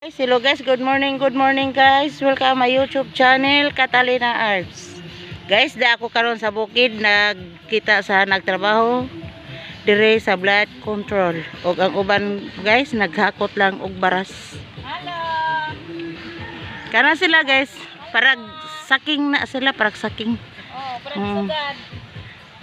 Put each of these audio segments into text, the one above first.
Hello guys, good morning guys. Welcome my YouTube channel, Catalina Arts. Guys, da ako karon sa bukid, nagkita sa nagtrabaho dire sa blood control. Og ang uban guys, naghakot lang og baras. Hello. Kana sila guys, parag saking na sila, parag saking. Oh, parang sugad.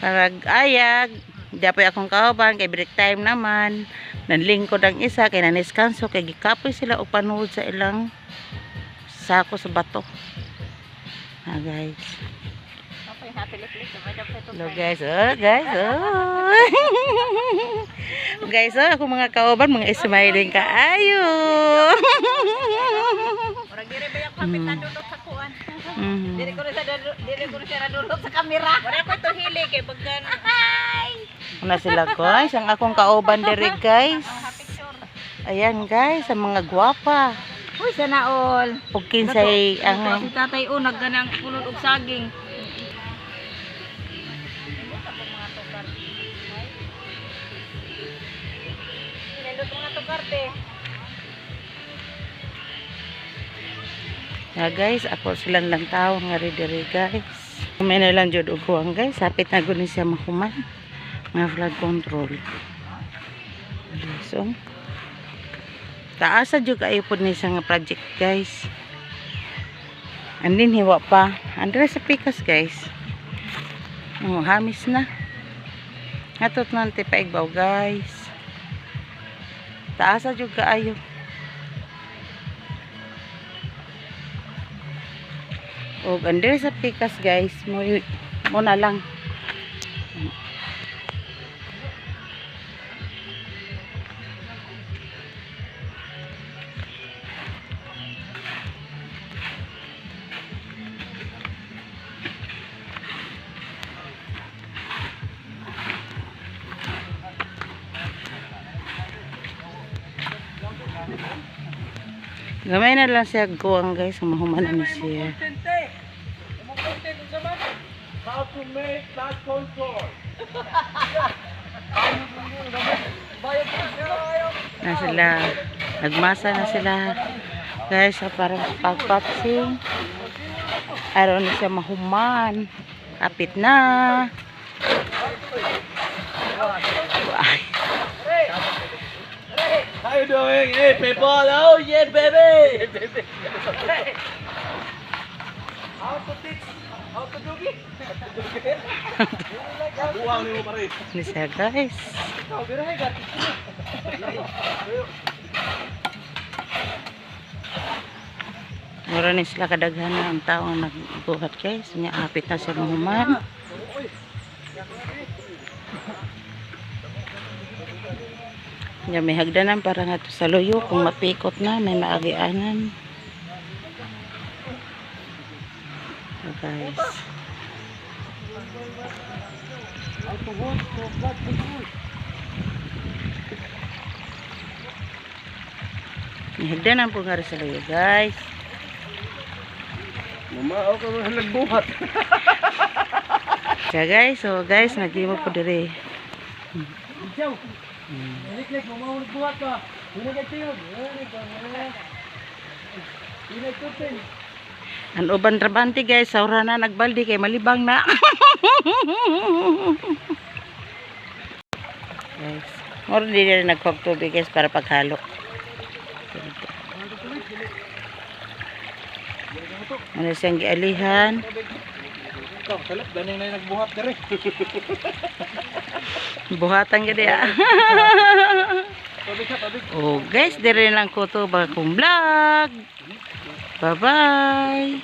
Parag ayag. Di pa akong kauban kay break time naman. Nanlingkod ang isa kay naniskanso kay gikapoy sila og panuod sa ilang sako sa bato. Ah guys. Okay, happy lit. Hello guys, oh guys, oh. Guys, oh, ako mga kauban, mga smiling kaayo. Murag dire ba yung kapit nadulot sa kuan? Dire ko na siya nadulot sa kamera. Wala ko ito hili kay pagkan. Hi. Una sila guys, ang akong kauban dire guys. Picture. Ayan guys, ang mga gwapa. Uy, sana all. Ug kinsay ang Si tatay o nagganang pulot og saging. Nindot mga tukar te. Ya guys, ako silang lang tao nga ri diri guys. May na lang jud og huwang guys, hapit na gud ni siya mahuman. Nga flood control. So, taasa jud kaayo pod ni siya nga project guys. Andin hiwa pa. Andre sa pikas guys. Oh, hamis na. Hatot na ti paigbaw guys. Taasa jud kaayo. Og andre sa pikas guys, mo na lang. Gamay na lang siya guwang guys, mahuman na siya. How to make flood control. Na sila, nagmasa na sila guys sa parang pagpatsing. Araw na siya mahuman. Kapit na. Ay, How you doing? Hey people! Oh yeah, baby! How to teach? How to do it? Buwang ni mo pare. Ni siya guys. Ikaw, birahe ka. Mura ni sila kadaghan na ang tao ang nagbuhat guys. Nya hapit na siya mahuman. Nya may hagdanan para nga to sa luyo kung mapikot na may maagianan. So guys. How to work to flood control. May hagdanan po nga rin sa luyo guys. Mamao ka mga nagbuhat. Kaya guys, so guys, naghimo po dire. Ikaw. Liklik, mamao nagbuhat ka. Hinagay tiyog. Hinagay tutin. Ang uban trabante guys, saura na nagbaldi kay malibang na. Guys, moro di na nagpagtubig guys para paghalo. Ano siyang gialihan? Ikaw, salap, ganing na yung nagbuhat ka rin. Buhatan gid ya. Tubig ka, tubig. Oh guys, dire lang ko to bagong vlog. Bye-bye.